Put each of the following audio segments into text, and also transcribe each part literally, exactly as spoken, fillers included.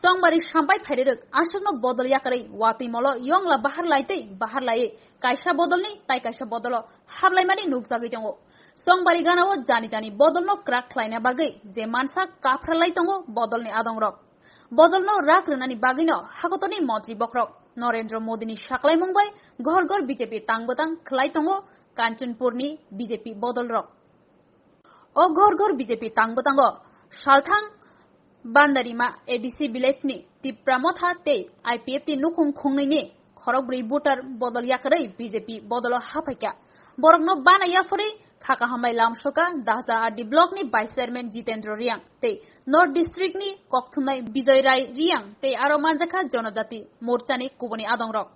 Chongbari sampai phairirwk aswkno bodol yakarwi watwi molo yongla bahar lai tei bahar laiwi kaisa bodolni tai kaisa bodolo hablaimani nukjagwi tongo. Chongbari ganao jani jani bodolno kwrak khlaina bagwi je mansa kaphra lai tongo bodolni adongrok. Bodolno rak rwnani bagwino hakotorni montri bokhorok Narendra Modini saklaimung bai ghor ghor B J P tang bwtang khlai tongo Kanchanpurni B J P bodolrok. O ghor ghor B J P tang bwtango salthang Bandarima A D C village ni Tipra Motha tei I P F T nukhung khungnwi ni khorokbrwi voter bodol yakarwi B J P bodolo haphaikha. Borokno bana yaphurwi khaka hambai lamsoka Dahja R D block ni vice chairman Jitendra Riang tei North district ni kokthumnai Bijoy Rai Riang tei aro manjakha Jonojati Morcha ni kubuni adongrok.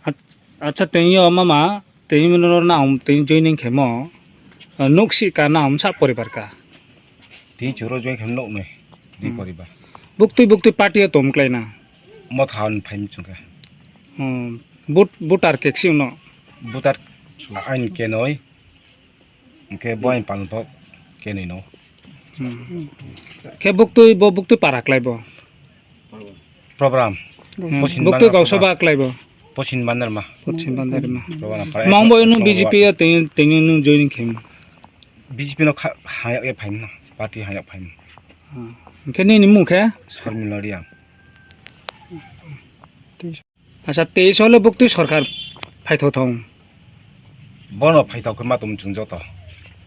Ach-, acha, tengyo mama, tengyo mino naum, tengyo joining khemo, ah, nuk si ka naum sa poribar ka. Tini churo join khem nok noi, di Hmm. poribar. Buktui buktui party o tom klai na. Motha on phaim chungka. Hmm. But, butar kek si uno. Butar ain kenoi. Hingke bo ain palno to kenoi no. Hmm. Khe buktui bo buktui para klai bo. Program. Hmm. Posin Buktui bandar gausa program. Ba klai bo. Posin bandar ma. Posin bandar ma. Program para Mong bo eno program B J P wa. Ya tengyo, tengyo no joining khem. B J P no kha-, hayak ya phaim na. Party hayak phaim. Hmm. Khe nini mung khe? Sormila Riang. Asa teis o le buktui sorkar phaithok thong. Bono phaithok khe ma tong chwng joto.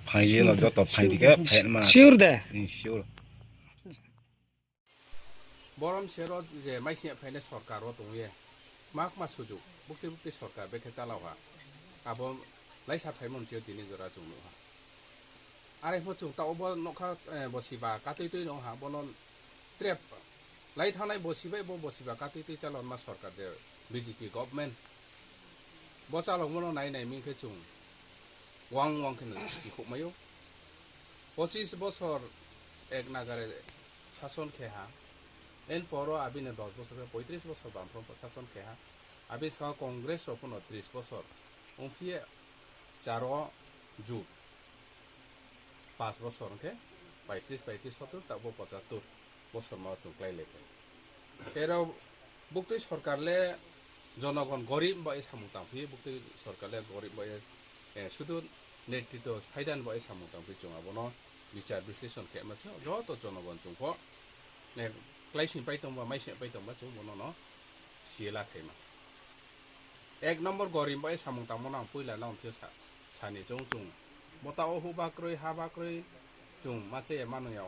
Phai ye no joto phai di khe phai ma. Sure de. Hmm, sure. Borom sero je maising phainai sorkar o tong ye. Mak ma sujuk. Buktui buktui sorkar bekhe chalao ha. Abo laisa phaimon tio tini jora chwng nukha. Are pho chwng ta obo nokha, eh, bo siba katui tui nong ha bono trep lai thanai bo sibai bo bo siba katui tui chalon ma sorkar de B J P government. Bo chalok mono nai nai ming khe chwng wang wang khe sikhuk mayo. Pochis bosor ek nagare sason khe ha. En poro abini dos bosor khe poitris bosor bamfrong sason khe ha. Abini saka Congress rok pono tris bosor. Ongphiye charo jug. Pas bosor hwnkhe paitris, paitris, sottor, tabo pochattor bosor ma chwng klai lai khe. Tero buktui sorkar le jonogon gorib bai samung tangphi, buktui sorkar le gorib bai, eh, sudu netritw phaidan bai samung tangphi chwng abono bichar bisleshon khe ma joto jonogon chwng pho, eh, klaising pai tongba, maising pai tongba chwng bono no siye la khaima. Ek number gorim bai samung tangmano ang puila nang thio sa, sani chwng chwng. Mota o hu bakrwi, ha bakrwi chwng ma chaya mano ya.